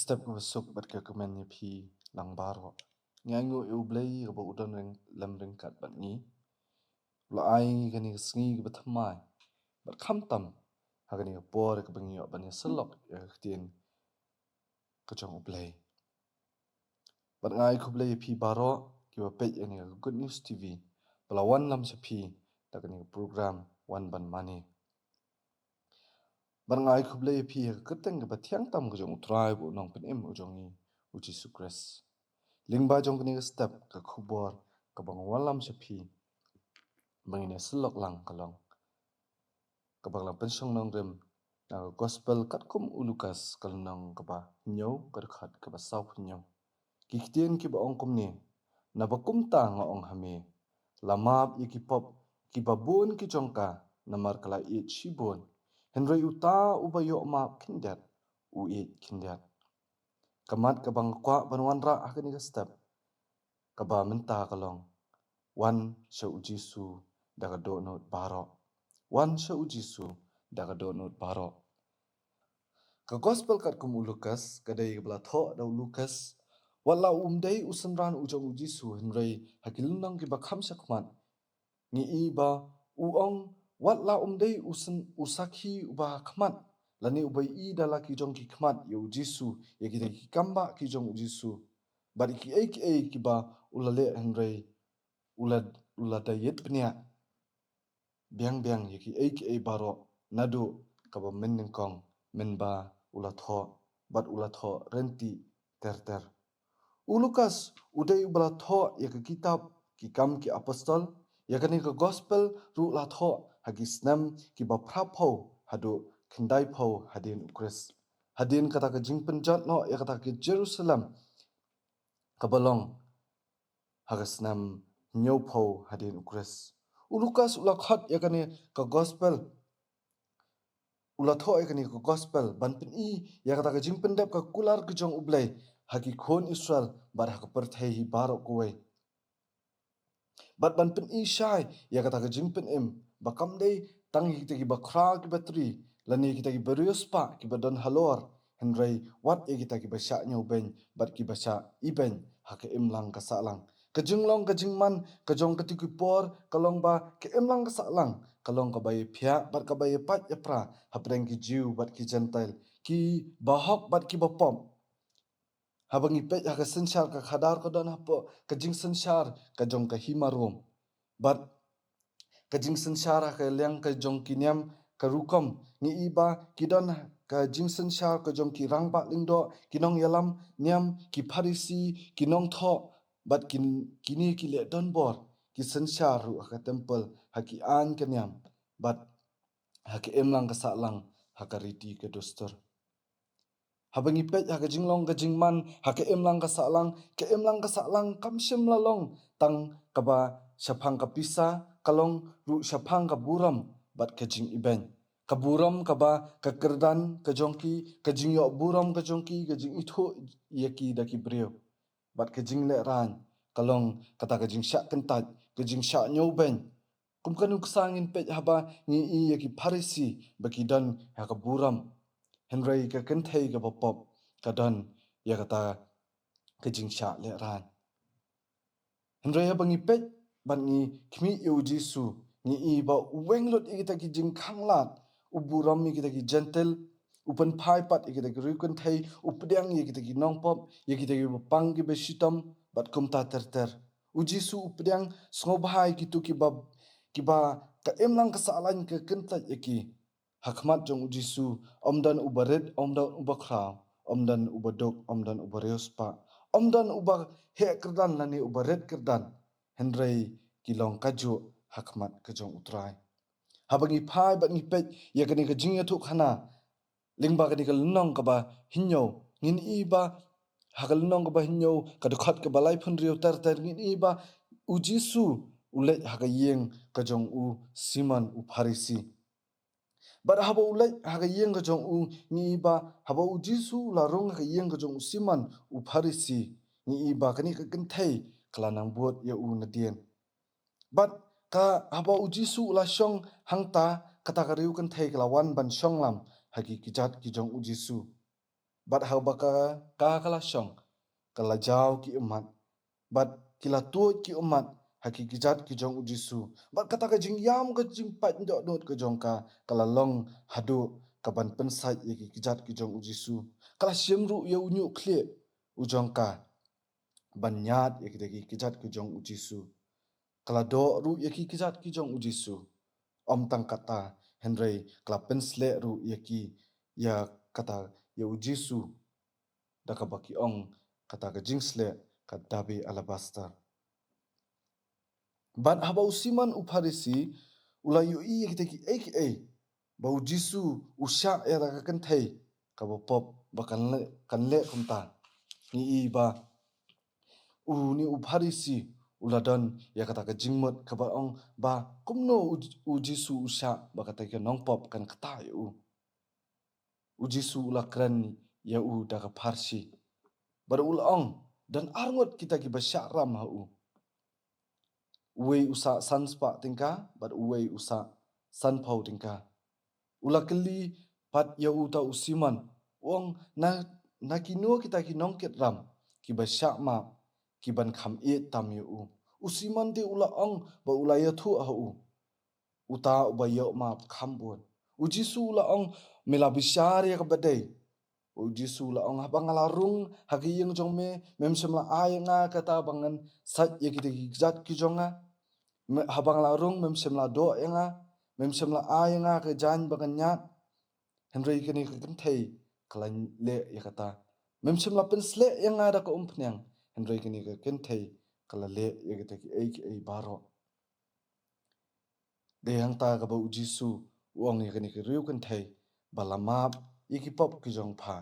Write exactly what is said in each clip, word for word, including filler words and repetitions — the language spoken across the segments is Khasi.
step kaba suk bad ka kmen ïa phi lang baroh. Ngi ainguh ïa U Blei kaba u don ryngkat lem ryngkat bad ngi. U la ai ngi kane ka sngi kaba thymmai. Bad khamtam ha kane ka por kaba ngi ïoh ban ïasyllok ïa ka ktien ka jong U Blei. Bad nga ai khublei ïa phi baroh kiba peit ïa kane ka Good News T V ba la wanlam sha phi da kane ka program Wan Ban Mane. Bad nga ai khublei ïa phi ha ka kyrteng kaba thiang tam ka jong U Trai bad U Nongpynim u jong ngi, U Jisu Khrist. Lyngba jong kane ka step, ka khubor kaba nga wanlam sha phi ba ngin ïasyllok lang ka long kaba la pynshong nongrim na ka Gospel katkum u Lukas, ka lynnong kaba hynñiew, ka dkhot kaba sawphew hynñiew. Ki ktien kiba ong kumne: Naba kumta nga ong ha me, la map ïa ki pop kiba bun ki jong ka, namar ka la ïeit shibun. Hynrei uta uba ïoh map khyndiat, u ïeit khyndiat. Ka mat kaba nga kwah ban wanrah ha kane ka step kaba mynta ka long: Wan sha U Jisu da ka dohnud baroh. Wan sha U Jisu da ka dohnud baroh. Ka Gospel katkum u Lukas ka dei kaba la thoh da u Lukas, wat la um dei u synran u jong U Jisu, hynrei ha ki lynnong kiba kham shakhmat ngi i ba u ong, wat la um dei u syn-, u sakhi uba ha khmat, lane uba i da la ki jong ki khmat ïa U Jisu, ïa kita ki kambah ki jong U Jisu, bad ïa kiei kiei kiba u la leh, hynrei u la, u la da ïit bniah biang biang ïa kiei kiei baroh naduh kaba mynnyngkong, mynba u la thoh bad u la thoh ryntih ter ter. U Lukas u dei uba la thoh ïa ka kitab Ki Kam ki Apostol, ïa kane ka Gospel ruh la thoh ha ki snem kiba phraphew haduh khyndaiphew hadien U Khrist, hadien kata ka jingpynjot noh ïa kata ka Jerusalem kaba long ha ka snem hynñiewphew hadien U Khrist. U Lukas u la khot ïa kane ka Gospel, u la thoh ïa kane ka Gospel ban pyni ïa kata ka jingpyndep ka kular ka jong U Blei ha ki khun Israel bad ha ka pyrthei hi baroh kawei, bad ban pyni shai ïa kata ka jingpynim ba kam dei tang ïa kita kiba khraw kiba tri, lane kita kiba riewspah kiba don halor, hynrei wat ïa kita kiba shah ñiewbeiñ bad kiba shah ibeiñ ha ka imlang ka sahlang. Ka jinglong ka jingman ka jong kito ki por ka long ba ka imlang ka sahlang ka long kaba ïaphiah bad kaba ïapait ïapra hapdeng ki Jiw bad ki Jentail, kiba hok bad kiba pop. Haba ngi peit ha ka synshar ka khadar ka don hapoh ka jingsynshar ka jong ka hima Rom, bad ka jingsynshar ha ka liang ka jong ki niam ka rukom, ngi i ba ki don ka jingsynshar ka jong ki rangbah lyngdoh, ki nongïalam niam, ki Pharisi, ki nongthoh, bad kin-, kine ki leh donbor ki synshar ruh ha ka templ, ha ki aiñ ka niam, bad ha ka imlang ka sahlang ha ka riti ka dustur. Haba ngi peit ha ka jinglong ka jingman ha ka imlang ka sahlang, ka imlang ka sahlang kam shym la long tang kaba shaphang ka pisa, ka long ruh shaphang ka burom bad ka jingibeiñ. Ka burom kaba ka kyrdan ka jong ki, ka jingïoh burom ka jong ki, ka jingithuh ïa ki da ki briew, bad ka jinglehraiñ ka long kata ka jingshah kyntait, ka jingshah ñiewbeiñ. Kum ka nuksa ngin peit haba ngi i ïa ki Pharisi ba ki don ha ka burom, hynrei ka kynthei kaba pop ka don ïa kata ka jingshah lehraiñ. Hynrei haba ngi peit bad ngi khmih ïa U Jisu, ngi i ba u weng lut ïa kita ki jingkhanglad, u burom ïa kita ki Jentil, u pynphai pat ïa kita ki riewkynthei, u pdiang ïa kita ki nongpop, ïa kita kiba pang kiba shitom, bad kumta ter ter. U Jisu u pdiang sngewbha ïa kito kiba, kiba ka imlang ka sahlang ka kyntait ïa ki. Ha khmat jong U Jisu ym don uba rit, ym don uba khraw, ym don uba duk, ym don uba riewspah, ym don uba heh kyrdan lane uba rit kyrdan, hynrei ki long kajuh ha khmat ka jong U Trai. Haba ngi phai bad ngi peit ïa kane ka jingïathuhkhana lyngba kane ka lynnong kaba hynñiew, ngin i ba ha ka lynnong kaba hynñiew, ka dkhot kaba laiphew hynriew ter ter, ngin i ba U Jisu u leit ha ka ïing ka jong u Simon u Pharisi. Bad haba u leit ha ka ïing ka jong u, ngi i ba haba U Jisu u la rung ha ka ïing ka jong u Simon u Pharisi, ngi i ba kane ka kynthei ka la nang bud ïa u nadien. Bad ka haba U Jisu u la shong hangta, kata ka riewkynthei ka la wan ban shonglam ha ki kjat ki jong U Jisu. Bad haba ka, ka, ka la shong, ka la jaw ki ummat. Bad ki la tuid ki ummat ha ki kjat ki jong u Jisu. Bad kata ka jingïam ka jingpait dohnud ka jong ka, ka la long haduh kaban pynsait ïa ki kjat ki jong u Jisu. Ka la shim ruh ïa u ñiuh khlieh u jong ka ban ñiad ïa kita ki kjat ki jong u Jisu. Ka la doh ruh ïa ki kjat ki jong u Jisu. Ym tang kata, hynrei ka la pynsleh ruh ïa ki, ïa kata, ïa u Jisu. Da kaba ki ong kata ka jingsleh ka dabe alabaster. Bad haba u Simon u Pharisi u la ïohi ïa kita kiei kiei, ba u Jisu u shah ïa ka kynthei kaba pop, ba kan leh, kan leh kumta. Ngi i ba une u Pharisi u la don ïa kata ka jingmut kaba ong ba kumno u, u Jisu u shah ba kata ka nongpop kan ktah ïa u. U Jisu u la kren ïa u da ka pharshi. Bad u la ong, don arngut kita kiba shah ram ha u. Uwei u sah san spah tyngka, bad uwei u sah sanphew tyngka. U la kylli pat ïa uta u Simon, u ong, na, na kino kita ki nongkit ram kiba shah map, kiban kham ïeit tam ïa u. U Simon te u la ong ba u la ïathuh ha u, uta uba ïoh map kham bun. U Jisu u la ong, me la bishar ïa kaba dei. U Jisu u la ong, haba nga la rung ha ka ïing jong me, mem shym la ai ïa nga kata ba ngan sait ïa kita ki kjat ki jong nga. Me, haba nga la rung mem shym la doh ïa nga, mem shym la ai ïa nga ka jaiñ ba ngan ñiad. Hynrei kane ka kynthei ka la leh ïa kata. Mem shym la pynsleh ïa nga da ka umphniang, hynrei kane ka kynthei ka la leh ïa kita kiei kiei baroh. Dei hangta kaba u Jisu u ong ïa kane ka riewkynthei ba la map ïa ki pop ki jong pha.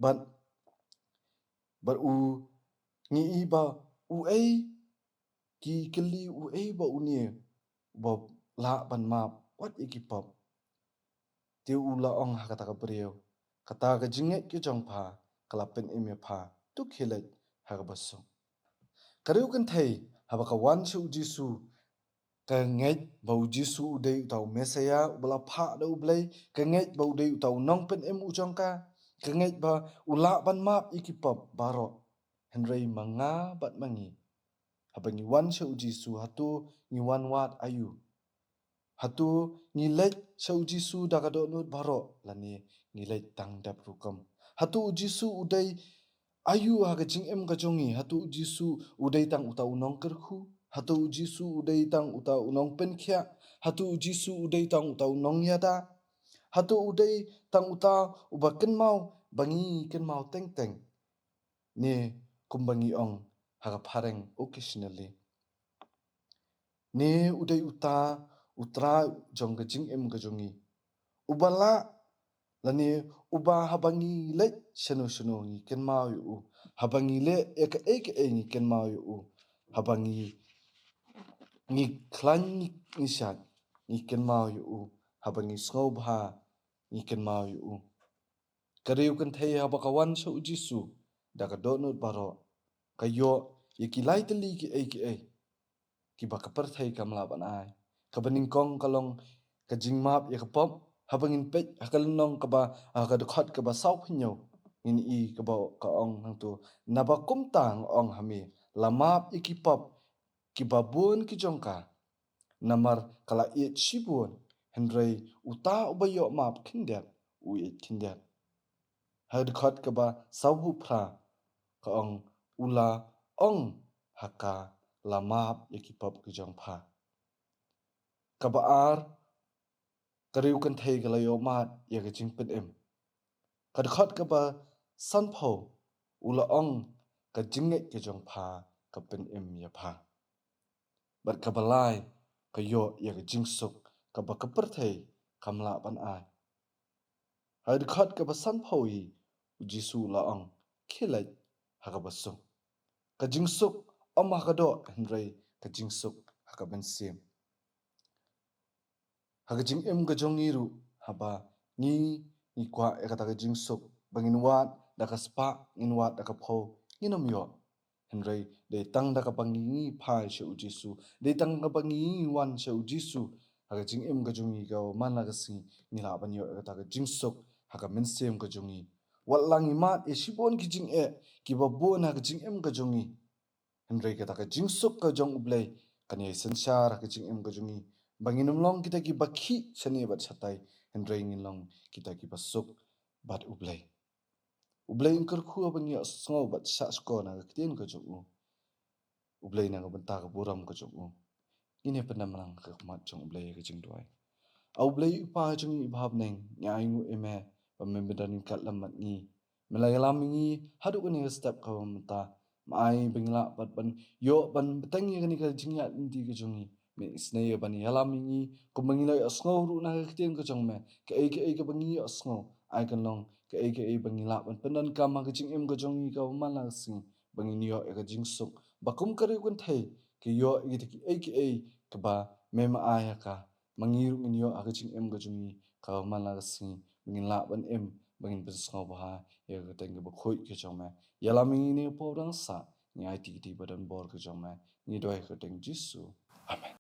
Bad, bad u ngi i ba uei, ki kylli uei ba une uba lah ban map wat ïa ki pop. Te u la ong ha kata ka briew, kata ka jingngeit ka jong pha ka la pynim ïa pha, to khie leit ha kaba suk. Ka riewkynthei haba ka wan sha u Jisu, ka ngeit ba u Jisu u dei uta u Messaïah uba la phah da u Blei, ka ngeit ba u dei uta u nongpynim u jong ka, ka ngeit ba u lah ban map ïa ki pop baroh. Hynrei ma nga bad ma ngi, haba ngi wan sha u Jisu, hato ngi wan wad aïu? Hato ngi leit sha u Jisu da ka dohnud baroh, lane ngi leit tang dep rukom? Hato u Jisu u dei aïu ha ka jingim ka jong ngi? Hato u Jisu u dei tang uta u nongkyrkhu? Hato u Jisu u dei tang uta u nongpynkhiah? Hato u Jisu u dei tang uta u nongïada? Hato u dei tang uta uba kynmaw ba ngi kynmaw teng teng? Ne kumba ngi ong ha ka phareng occasionally. Ne u dei uta u Trai jong ka jingim ka jong ngi, uba lah, lane uba haba ngi leit shano shano ngi kynmaw ïa u, haba ngi leh ïa kaei kaei ngi kynmaw ïa u, haba ngi, ngi khlaiñ ngi, ngi shait ngi kynmaw ïa u, haba ngi sngewbha ngi kynmaw ïa u. Ka riewkynthei haba ka wan sha u Jisu da ka dohnud baroh, ka ïoh ïa ki lai tylli kiei kiei kiba ka pyrthei kam lah ban ai. Kaba nyngkong ka long ka jingmap ïa ka pop. Haba ngin peit ha ka lynnong kaba, ha ka dkhot kaba sawphew hynñiew, ngin i kaba ka ong hangto, naba kumta nga ong ha me, la map ïa ki pop kiba bun ki jong ka. Namar ka la ïeit shibun, hynrei uta uba ïoh map khyndiat u ïeit khyndiat. Ha dkhot kaba sawphew phra ka ong, u la ong ha ka, la map ïa ki pop ki jong pha. Kaba ar, ka riewkynthei ka la ïoh mad ïa ka jingpynim. Ka dkhot kaba sanphew, u la ong, ka jingngeit ka jong pha ka pynim ïa pha. Bad kaba lai, ka ïoh ïa ka jingsuk kaba ka pyrthei kam lah ban ai. Ha dkhot kaba sanphew hi, u Jisu u la ong, khie leit ha kaba suk. Ka jingsuk ym ha ka doh, hynrei ka jingsuk ha ka mynsiem. Ha ka jingim ka jong ngi ruh, haba ngi, ngi kwah ïa kata ka jingsuk ba ngin wad da ka spah, ngin wad da ka phew, ngin ym ïoh. Hynrei dei tang da kaba ngi, ngi phai sha u Jisu, dei tang kaba ngi, ngi wan sha u Jisu, ha ka jingim ka jong ngi kaba man la ka sngi, ngi lah ban ïoh ïa kata ka jingsuk ha ka mynsiem ka jong ngi. Wat la ngi mad ïa shibun ki jingeh kiba bun ha ka jingim ka jong ngi, hynrei kata ka jingsuk ka jong U Blei kan ïai synshar ha ka jingim ka jong ngi, ba ngin ym long kita kiba khih shane bad shatai, hynrei ngin long kita kiba suk bad U Blei. U Blei un kyrkhu ba ngin ïohsngew bad shah shkor na ka ktien ka jong u. U Blei na ka bynta ka burom ka jong u. Ngin ïa pyndem lang ha ka khmat jong U Blei ha ka jingduwai. A U Blei U Kpa jong ngi uba ha bneng, ngi ainguh ïa me ba me me don ryngkat lem bad ngi. Me la ïalam ïa ngi haduh kane ka step kaba mynta. Me ai ba ngi lah pat ban ïoh ban bteng ïa kane ka jingïaid lynti ka jong ngi. Me isynei ban ïalam ïa ngi kumba ngi la ïohsngew ruh na ka ktien ka jong me. Kaei kaei kaba ngi ïohsngew, ai kan long kaei kaei ba ngi lah ban pyndonkam ha ka jingim ka jong ngi kaba man la ka sngi, ba ngin ïoh ïa ka jingsuk ba kum ka riew kynthei ka ïoh ïa kita kiei kiei kaba me me ai ha ka. Ma ngi ruh ngin ïoh ha ka jingim ka jong ngi kaba man la ka sngi, ba ngin lah ban im, ba ngin pynsngewbha ïa ka kyrteng kaba khuid ka jong me. Ïalam ïa ngi ha kane ka por dang sah, ngi aiti kti ba don bor ka jong me. Ngi duwai ha ka kyrteng Jisu. Amen.